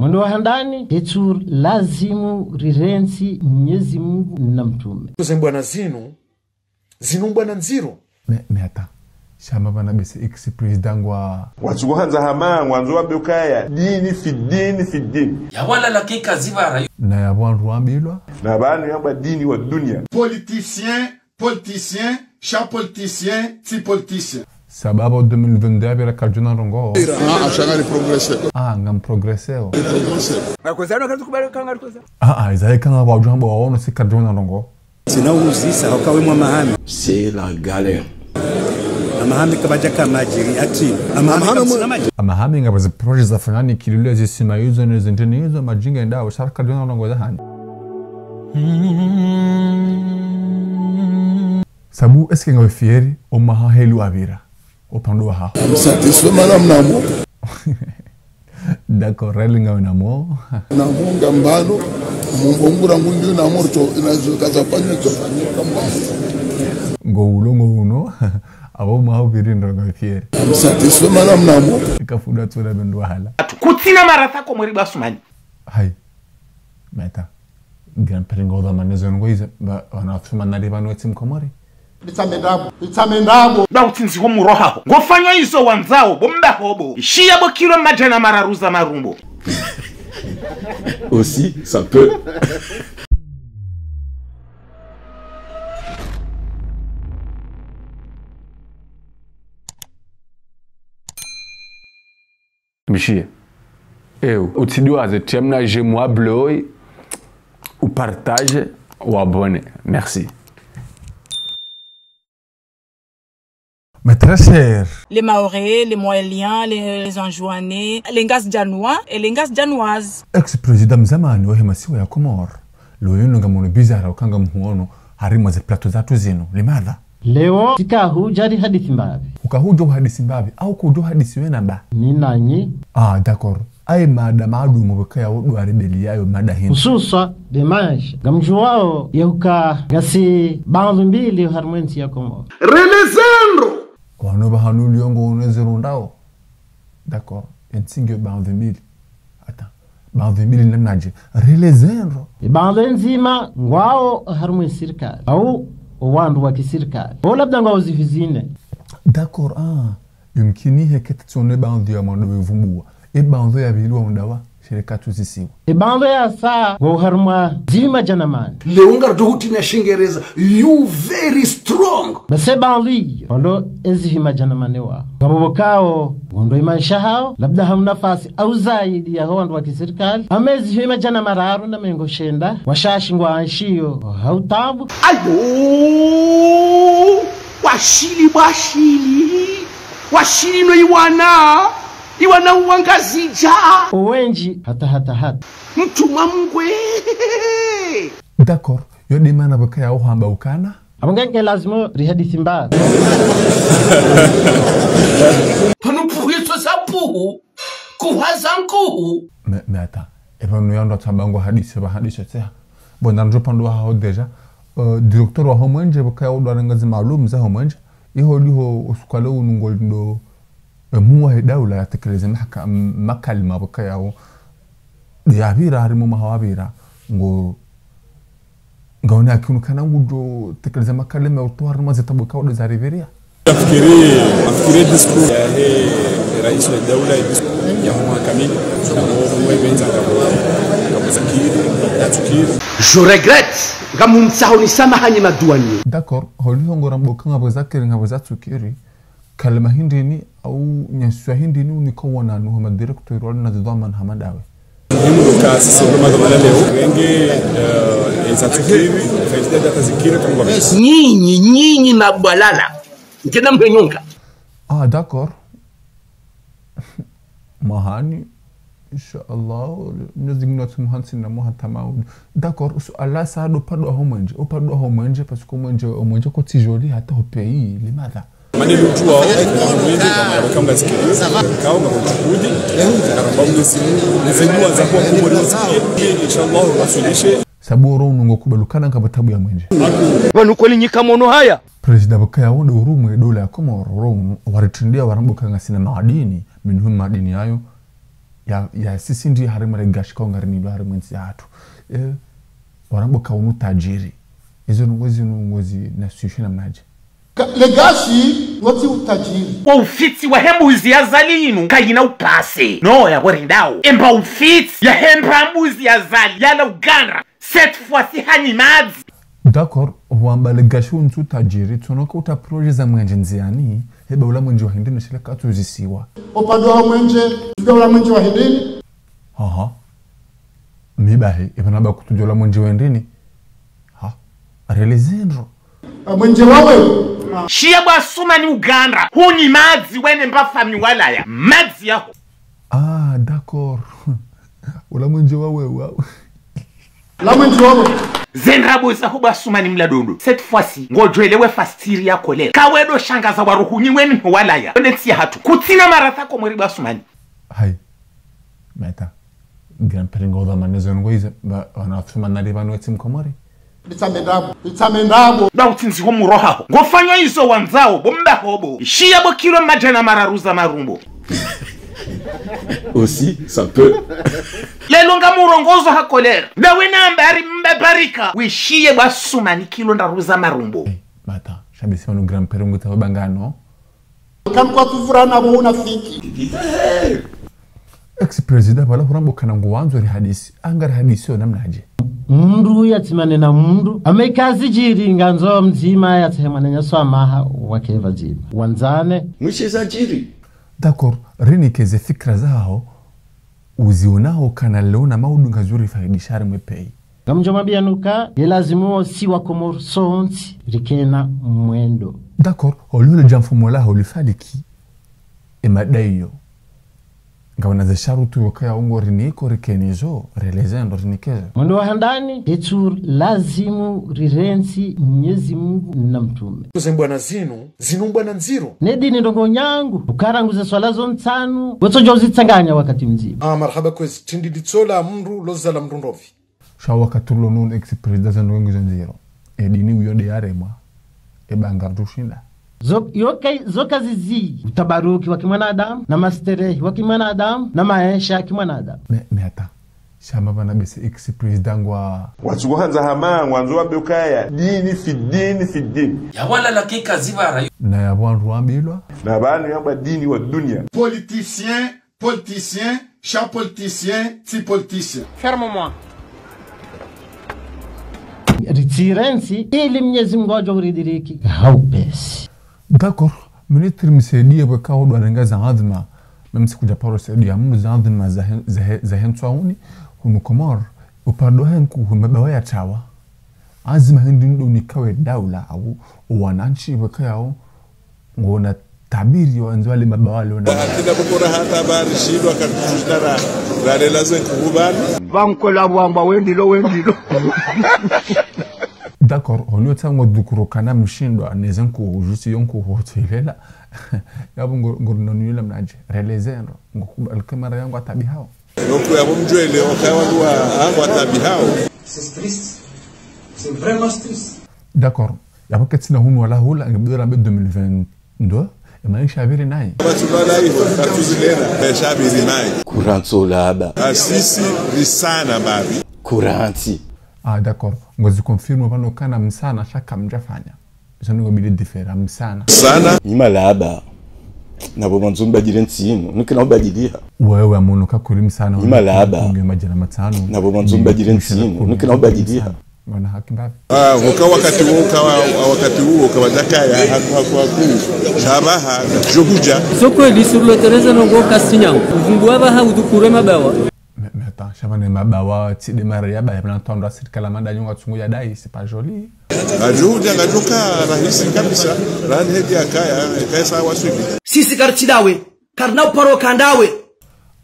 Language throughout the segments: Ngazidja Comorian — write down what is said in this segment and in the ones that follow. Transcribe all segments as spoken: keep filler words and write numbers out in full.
Ndo handani, etsur lazimu rirentsi Mwenyezi Mungu na mtrume. Ze mbwana zinu, zinu mbwana ndziro. Mais, mais attends. Sha mapvana bese ex-président ngwa. Watsuko handza hama, ngwandzo wambe ukaya, dini fi dini fi dini. Ya wala la kika zivara. Na ya wandru wambilwa. Na pvanu yamba dini wa dunia. Politicien, politicien, sha politicien, tsi politicien. Sababu deux mille vingt-deux apvira kadjuna ndrongo. Ah, ah, sha ngari progresser. Ah, ngam progresser. Progresser. Nakoza, no, kazi kubali kanga koza. Ah, ah, izaye kanga kwa djambo waono si kadjuna ndrongo. Tsina uzisa, hauka we mwa mahame. C'est la galère. Amahame kabadja ka madji, ati. Amahame kabadja ka madji. Amahame ngapvo zi projet za fanani kilule zisima yizo ne zindrini yizo madji ngayendao, sha kadjuna ndrongo za hani. Sabu, est-ce que ngawe fier, o maha heli wapvira? Upvandre wahaho. Satisfait, madame, namo. D'accord, reli ngawe namo. Namo ngambano, mungu ngura ngundu namo rto, inazo kaza panyo to, namo ngambano. Ngo ulo, ngo uno, abo maha upviri ndo ngawe fier. Satisfait, madame, namo. Ikafuda tsura bendwa hala. Kutsina maratha Komori basumani. Hai. Meta. Grand Prix ngo dhwamana ze ndrongo izo, ba, wana wafuma nari pvanu etsi Mkomori. Bitsa mendrabo, bitsa mendrabo. Ba utsinzi ho muro haho. Ngofanywa izo wandzao, bo mba hobo. Ishiya bo kilo madjana mararu za marumbo. Aussi, ça peut. Mishie. Eu, utsidiwaze, tria mna j'aime wa bleu, u partage, u abonne. Merci. Mes très chers. Les Mahorais, les Mohéliens, les, les Anjouanais, les Ngazidjanois et les Ngazidjanoises. Ex-président mzamani wahe masiwa ya Komori. Leo yinu ngamono bizarre ukanga muhuono harimwa ze plateau zatru zinu. Limadha? Leo, tsika hudja ri hadisi mbapvi. Uka hudjo hadisi mbapvi, au kudjo hadisi wena ba? Ni nanyi? Ah, d'accord. Aye mada maalumu pvweka ya udwa rebeli yayo mada hini. Hususwa, de maesha. Ngamdjuwao ya huka ngasi baadhwi mbili harimwa entsi ya Komori. Relezendro! Wano pvahanu liongo unezero ndao. D'accord. Entsi nge baadhwi mbili. Attends. Baadhwi mbili namnadje? Relezendro. Ibaadhwi ndzima ngwao harimwa sirikali. Au owandru wa kisirikali. O labda ngwao zivi zine. D'accord, ah. Yumkini heke tsione baadhwi ya mwando wevumbua. E baadhwi ya pvili wa undawa, shirika tsuzisiwa. E baadhwi ya sa ngwao harimwa zihima djanamani. Leo ngaridjo hutrina Shingereza, you very strong. Basi baadhwi iyo, walo ezihima djanamani wa. Ngapvo pvokao, ngondo imaesha hao, labda hamu nafasi au zaidi ya ho wandru wa kisirikali. Ama ezihima djana mararu na mengo shenda, washashi ngwaenshio ha utabu. Ayo! Washili, washili! Washili no iwana! Iwana uwangazidja! Owendji, hata, hata, hata. Mtrumwa mngwe! D'accord, yo de mana pvweka ya uhamba ukana? Abo nge, nge lazimu rihadisi mbapvi. Pvanu puhu itso za puhu, kuhwa za nkuhu. Mais, mais attends. E pvanu yandru atsamba ngo hadisi, ba hadisi tseha. Bon, nandjo pvandru wahaho déjà. Euh, directeur wa homwenje, pvweka ya udwa renga zi maalumu za homwenje. Iho liho usuku wa leo unu ngolindo, eh, muwa he daula yatekeleze mahaka-, m-, makalima pvweka yao. Ya pvira harimwa maha wa pvira. Ngo Ngaone akinu kana ngudjo tekeleza makalima ya utoa harimwa zitabu kaude za riveria. Nafikiri, nafikiri discours yahe rais wa daula, discours ya mwa kamili. Sababu mwe benza ngapvo, ngapvo zakiri, zatsukiri. Je regrette, ngamumtsaho ni samahani maduani. D'accord, holiho ngora mboka ngapvo zakiri, ngapvo zatsukiri. Kalima hindrini au nyaswa hindrini unika wananu hama directeur wali na zidhwamana hama dawe. Muhimu ndo ka sisi ndo madhwamana leo. Wenge, eh, eza tsukiri, faida data zikiri, tungwa bisi. Nyinyi, nyinyi mabwalala. Nkena mhenyonga. Ah, d'accord. Mahani. Insha Allah, Mwenyezi Mungu atumuhansi na muha tamaudu. D'accord, suala sa do padwa ho mwenje. O padwa ho mwenje, parce que mwenje, o mwenje ko tsi joli hata ho pays, limadha? Mane lutwa, mwenje, kama ya kamba sikiri, kao, kama uchukudi, karamba Mwenyezi Mungu, nizidua za kuwa kubwa ni sikiri, insha Allah, wasulishe. Sabu oro unu ngo kubalukana ngapvo tabu ya mwenje. Pvanu kweli nyika mono haya. Président pvweka ya wonde urumwe dola ya Komoro, oro unu, waritrindia warambuka ngasina madini, minhum madini yayo, Ya, ya sisi ndi harimwa legashi kaunga rinilwa harimwa entsi yahatru. Eh, waramba ka unu tajiri. Izo ndrongoo zinu ngozi na swishi namnadje. Ka-, legashi, ngotsi utajiri. Wo ufitsi wahe mbuzi ya Azali inu, kayina upase. No, ya kori ndawo. Emba ufitsi, yahe mba mbuzi ya Azali, yala ugandra. Cette fois-ci hanyi madzi. D'accord, wamba legashi untsu tajiri, tsono ka uta projet za mwenje ndziani, heba ula mwenje wa Hindini shile katsu zisiwa. Opvandwa wa mwenje, tsuka ula mwenje wa Hindini. Aha. Mibahi, eba naba kutudjola mwenje wa Hindini. Ha, relezendro. A, mwenje wawe. Shiya bwa Asumani ugandra, hunyi madzi wene mba fami walaya, madzi yaho. Ah, d'accord. Ula mwenje wawe, wa- Ula mwenje wawe. Zendrabo zaho bwa Asumani mladondo. Cette fois-ci, ngodjwelewe fasiri ya kolera. Kawedo shangaza waruhunyi wenu walaya. Onde ntsi yahatru. Kutsina maradhi Komori bwa Asumani. Hai. Meta. Grand-père ngo dhwamana zo ndrongoo izo, ba, wana Asumani nali pvanu etsi Mkomori. Litsambe ndrabo, litsambe ndrabo. Ba utsinzi ho muro haho. Ngofanywa izo wandzao, bo mba hobo. Shiya bo kilo madjana mararu za marumbo. Aussi, ça peut. Lelo ngamrongozo ha kolera. Nawe namba ari mba barika. Wishiye bwa Asumani kilo ndraru za marumbo. Eh, mata, sha bisi pvanu grand-père ngutsaho bangano. Kamkwa tuvura na bo unafiki. Ex-président pvala huramba kana nguwandzo rihadisi. Anga rihadisi yo namnadje. Mndru yatsimane na mndru. Ameka zidjiri ngandzo mdzima yatsahe mwananya swamaha wake pvadzima. Wandzane. Mwishe zadjiri. D'accord, rinike ze fikira zaho, uzionaho kana leo na maudu ngazuri faidisha harimwe pays. Ngamdjo mwambia nuka, ye lazimu wo si wa Komori sontsi rikena mwendo. D'accord, olio le djamfumo laho lifaliki, e madai yo. Ngawona ze sharutu yokaya ungo riniko rikenizo, relezendro rinikezo. Mwendo wa handani, etsu lazimu rirentsi Mnyezi Mungu na mtrume. Kuze mbwana zinu, zinu mbwana ndziro. Ne dini ndrongoo nyangu, ukara nguze swala zo ntsanu, wetso djo uzitsanganya wakati mdzima. Ah, marahaba kwezi, tsindi litsola mndru, lozala mndru ndopvi. Sha wakati ulo nunu ex-président zandru wengi zo ndziro. E dini uyo nde yaremwa. E banga ritsushinda. Zo, yoka, zoka zizi. Utabaruki wa kimwanadamu, na masterehi wa kimwanadamu, na maesha ya kimwanadamu. Mais, mais attends. Sha mapvana bese ex-président ngwa. Watsukuhandza hama, ngwandzo wambe ukaya. Dini fi dini fi dini. Ya wala la kika zivara. Na ya wandru wambilwa. Na pvanu yamba dini wa dunia. Politicien, politicien, sha politicien, tsi politicien. Ferme-moi. Ritsirentsi, ili Mnyezi Mungu adjo uridiriki. Haupesi. D'accord. Ministre msaidie pvweka odo arenga za anzima. Même si kudja paro saidia mndru za anzima za hen-, za he-, za hentsi wauni, hunu Komori, upande wa henku, hu mabawa ya tawa. Anzima hindri ndo nikawe daula au, wananchi pvweka yao, ngona tabiri wandzo wale mabawa leo na. Hakina kukora hata bari shidwa kakushitara, ralela ze nkubani. Banko la bwamba wendilo, wendilo. D'accord, olio tsango dukuru kana mshindwa, neze nkuhu, juste yo nkuhu otselela. Yabo ngo, ngo nonuyula mnadje, relezendro, ngo kubali kamera yangu atabi hao. Donc, yabo mdjwele, okaya wangu wa, wangu atabi hao. C'est triste. C'est vraiment triste. D'accord. Yabo ketsina hunu wala hula, ngebdora be deux mille vingt-deux, e maisha yabiri nayi. Watu bala hivyo, katuzilena, maisha yabiri nayi. Kurantso laba. Ah, sisi, risana babi. Kurantsi. Ah, d'accord. Ngozi confirme pvanu kana msana sha kamdjafanya. Izo ndrongoo mbili différent msana. Sana. Nyi malaba. Nabo mwandzo mbadile ntsi inu. Nukina ubadiliha. Wewe amono kakuri msana. Nyi malaba. Kunge madjana matsanu. Nabo mwandzo mbadile ntsi inu. Nukina ubadiliha. Ngona haki mbapvi. Ah, woka wakati wo, kawa, wakati wo, kawa dakaya, haku, haku, haku. Shabaha, djohudja. Sokwe li sur le terrain, no go kasinyangu. Vumbu abaha udukure mabawa. Mais, mais attends, sha pvanu mabawa, tsi de mara ya ba, ya pvanu twandra sirikali manda nyonga tsungu ya dai, c'est pas joli. Ngadjo hudja, ngadjo ka rahisi kabisa, rani hedi yakaya, yakaya sa waswili. Sisi kartsi dawe, karina uparo kandawe.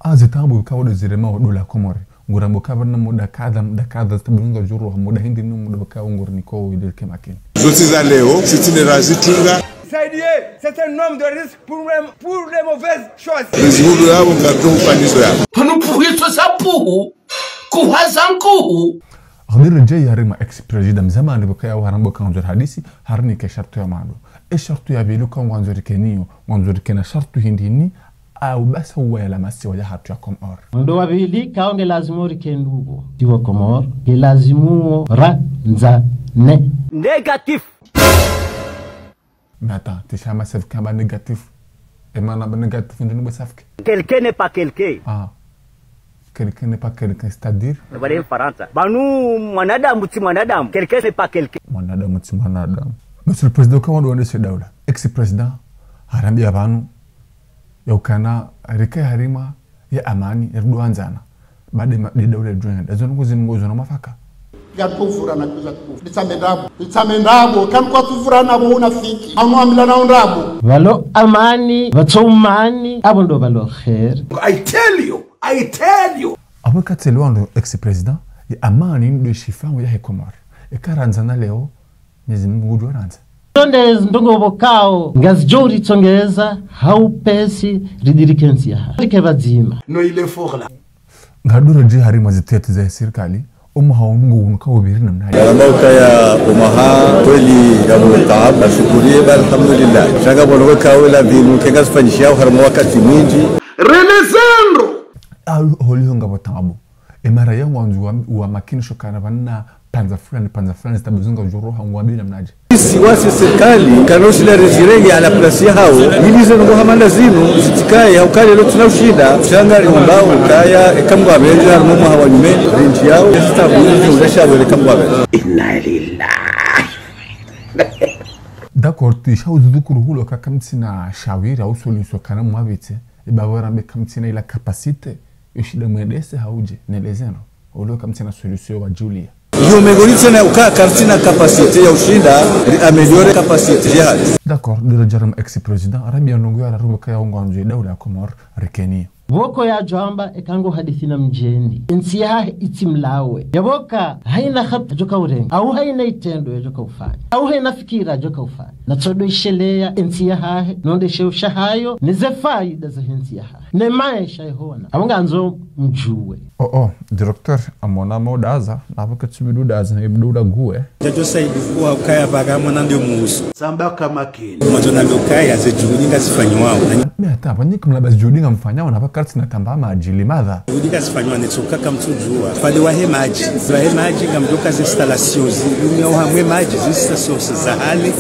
Aze tabu kawo de zirema wo dola Komori. Ngurambo kavana muda kadha, muda kadha, tabu nunga juru, muda hindri ni muda kawo ngori niko ile kemakini. Zontsi za leo, sisi ne razi tunga. Saïdié, c'est un homme de risque pour les, pour les mauvaises choses. Rizihulu yabo ngardo ufanizo yabo. Pvanu puhu itso za puhu, kuhaza nkuhu. Akhbir J harima ex-président mzamani pvweka yao haramba kandzo rihadisi, harinike shartu ya mwando. E shartu ya pvili ka ngwandzo rikeniyo, ngwandzo rikena shartu hindri ni, Au basi uwa yala masiwa yahatru ya Komori. Ndo wa pvili, kaonge lazimu uri kendugo. Tiwa Komori, ke lazimu randzane. Négatif. Mais attends, tsi shama safi kamba négatif. E mana ba négatif ndo nubwe safi. Quelqu'un n'est pas quelqu'un. Ah. Quelqu'un n'est pas quelqu'un, c'est-à-dire? Pvale Mfarantsa. Pvanu mwanadamu tsi mwanadamu. Quelqu'un n'est pas quelqu'un. Mwanadamu tsi mwanadamu. Monsieur le Président, comment on doit se daula? Ex-président, harambiya pvanu, ya ukana, rike harumwa, ya amani, ya rudu wandzana. Bade ma-, de daula djwenda. Ezo nungu zinu ngozo na mafaka. Ngatupvura na kuza tukufu. Nitsambe ndrabo. Nitsambe ndrabo. Kanu kwatupvura na bo unafiki. Anu amila na ndrabo. Pvalo amani, pvatso umani, apvo ndo pvalo kheri. I tell you, I tell you. Apvo katsi lwando ex-président, ya amani ndo shifangu yahe Komori. Eka randzana leo, Mwenyezi Mungu ngudjo randza. Tonde zindrongo pvokao, ngazidjo uritsongeza, ha upesi, ridirike ntsi yaha. Rike pvadzima. Non, il est fort là. Ngadura dji harumwa zitete za sirikali, omwaha unu ngo unuka upviri namnaje? Ngaramba ukaya omwaha kweli ngapvo taabu, nashukuriye ba alhamdulillah. Sha ngapvo nokawela pvinu, ke ngazifanyishiha harumwa wakati mwindji. Relezandro! Ah, holiho ngapvo taabu. E mara yangu wandzo wa, wa makini sho kana pvanu na panza fulani, panza fulani, zitabu zunga djoro hangu wa bila mnaje. Sisi wasi sirikali, kano shila rezirenge à la place ya hawo, ili ze nungu hama nda zinu, zitsikaye, ha ukaya leo tsina ushinda, sha ngari umbao, ukaya, eka Mngu apvendza, harumwa omwaha wa nyume, rindji yawo, zitabu zinu, zinu, zinu, eka Mngu apvendza. Inna lillahi. D'accord, tsi sha uzudhukuru hulo ka kamtsina shawiri au solution kana mwapvitse, e ba pvo rambe kamtsina ila capacité, yo shinda mwendese hauje, nelezeno, ulo kamtsina solution wa djulia. Yo mengoni tsena uka kartsina capacité ya ushinda, ri améliorer capacité jihad. D'accord, dira djaram ex-président, Arabia nungu ya rarubu kaya ungu anzu ya daula ya Komori, rikeni. Pvoko yadjo amba eka ngo hadisi na mdjendi. Entsi yahahe itsi mlawe. Yapvoka haina khatu yadjoka urenga. Au haina itrendo yadjoka ufanya. Au haina fikira yadjoka ufanya. Na tsodo isheleya entsi yahahe, nonde sheo shahayo, ne ze faida zahe ntsi yahahe. Ne maesha yehona. Apvo ngandzo mdjuwe. Oh, oh, directeur, amona mo daza, na pvoke tsubidu daza, na ibidu daguwe. Djadjo saidu kuwa ukaya pvaga mwana ndio muhusu. Samba kama kini. Mwandzo nambe ukaya ze juhudi ngazifanyiwao. Mais attends, pvani kumlaba ze juhudi ngamfanyawo na pvakati na tamba madji, limadha? Juhudi ngazifanyiwao netso kaka mtsudjuwa. Pvale wahe madji. Wahe madji ngamdjoka ze installations zi. Lumia uhamwe madji, ze installations za hale. E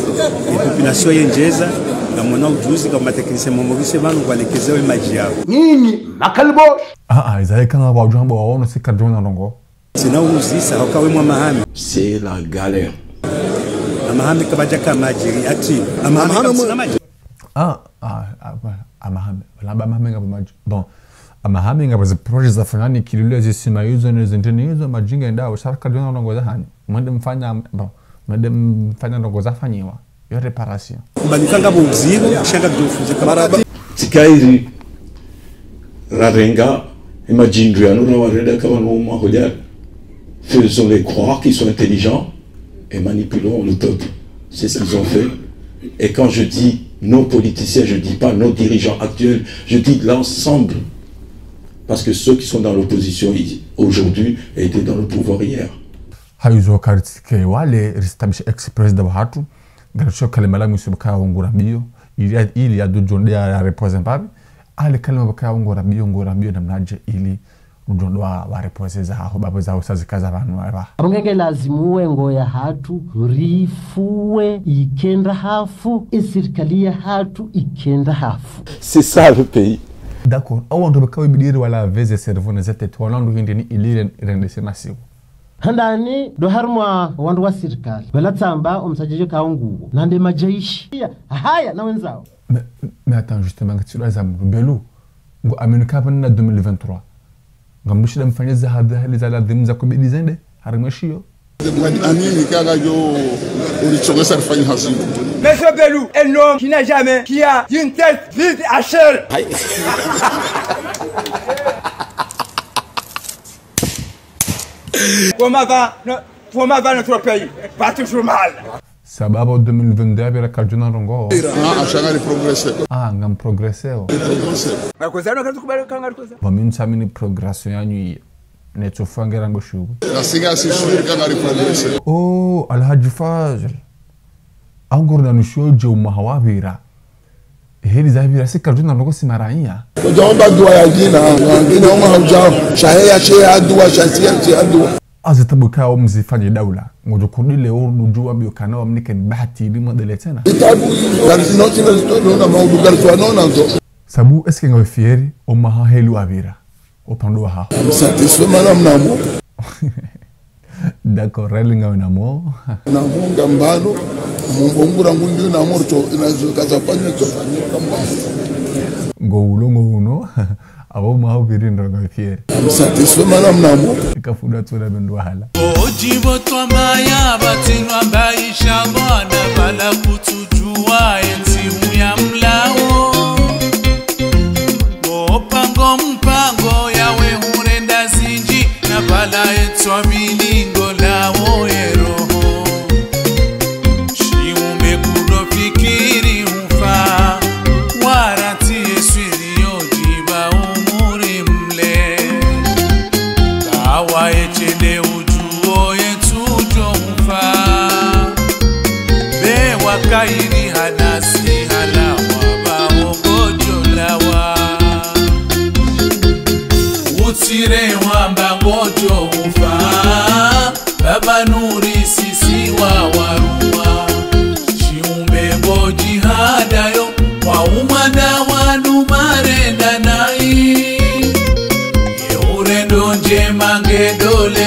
population yendjeza. Ngamona ujuzi, ngam ma techniciens momorise pvanu kwalekezewe madji yawo. Nyinyi, makalibosh. Ah, ah, izaye kanga wadjwamba waono si kadjona ndrongo. Tsina uzisa, hauka we mwa Mahame. C'est la galère. Amahame kabadjaka madji, ri ati. Amahame kabadjaka madji. Ah, ah, ah, bah, Amahame. Laba Amahame ngapvo madji. Bon, Amahame ngapvo zi projets za fanani kilule zisima yizo ne zindrini yizo madji ngendao, sha raka djona ndrongo za hani. Mwende mfanya, bon, mwende mfanya ndrongo za fanyiwa. Yo réparation. Kubanika ngapvo uziro, sha ngapvo ufuze kamaraba. Tsikairi, rarenga, emadjindru yanu rawarenda kama no mahodari. Faisons-les croire qu'ils sont intelligents et manipulons le peuple. C'est ce qu'ils ont fait. Et quand je dis nos politiciens, je dis pas nos dirigeants actuels, je dis l'ensemble. Parce que ceux qui sont dans l'opposition aujourd'hui étaient dans le pouvoir hier. Hayizo karitike wale, ristabisha ex-président wahatru, ngarisho kalima la mwiso baka ngurambio, ili, ili ya dudjonde ya, ya repoze mbapvi, ale kalima baka ngurambio, ngurambio namnaje, ili udjonde wa, wa repoze zaho, bapvo zaho sazikaza pvanu wa. Apvo ngenge lazimu we ngo yahatru, rifuwe, ikenda hafu, e sirikali yahatru, ikenda hafu. C'est ça le pays. D'accord, awo ndo baka wibidi riwalawe ze cerveau ne ze tête, wala ndo hindri ni ili ren-, rendese masiku. Handani, ndo harumwa wandru wa sirikali. Wala tsamba, omsadjadjo ka unguwo. Nande madjaishi. Iya, haya, na wendzawo. Mais, mais attends, justement, ngatsi lwaza mdru Belou. Ngo amini ka pvanu na deux mille vingt-trois. Ngamdjo shinda mfanye ze hadha hali za ladhimu za kubidi zende. Harumwa shiyo. Amini ka ngadjo uritsongeza rifanye hazi. Monsieur Belou, un homme qui n'a jamais, qui a une tête vide à chair. Aïe. Comment va, no-, comment va notre pays? Va toujours mal. Sababu deux mille vingt-deux apvira kadjuna ndrongo. Ah, sha ngari progresser. Ah, ngam progresser o. Progresser. Ngakozano katukubali ka ngari koza. Ba mi ntsamini progression yanyu iyo. Netsofa ngera ngoshuku. Nasi ngasi sûr ka ngari progresser. Oh, Alhaji Fazil. Angor na nushoje umwaha wapvira. Heli zapvira si karudjuna mloko si maraiya. Kudjaomba dua ya djina, ya djina oma haujao. Shahe ya she ya dua, sha si ya she ya dua. Azi tabu ka omzifanye daula. Ngodjo kurdile o udjua biyo kana wamnike bahati ili mwendelee tsena. Itabu, gari zino tsina zito nona maudu gari zwa nona zo. Sabu, est-ce que ngawe fier, omaha heli wapvira? Opvandre waha. Satisfait, madame Namo. D'accord, rali ngawe Namo. Namo ngambalo, mungu ngura ngundu Namo rto, inazo kaza fanya rto. Ngo ulo, ngo uno, abo maha upviri ndo ngawe fier. Satisfait, madame Namo. Kafuda tsona bendo hala. Odjibo twamaya, batsi nwamba isha mwana, bala kutsudjua entsi uya mlao. Opango mpango yawe hurenda zindji, na bala etswa milingo lawo ye roho. Shiumbe kudo fikiri ufa, warantsi ye swiri yo djiba umuri mle. Kawa etsende udjuo yetsudjo ufa. Be wakairi hanasi halawa, ba wongodjo lawa. Utsire wamba ngodjo ufa, baba Nuri sisi wa warua. Shiumbe bo djihada yo, wa umwanda wanu marenda nayi. Ye urendo ndjema ngedole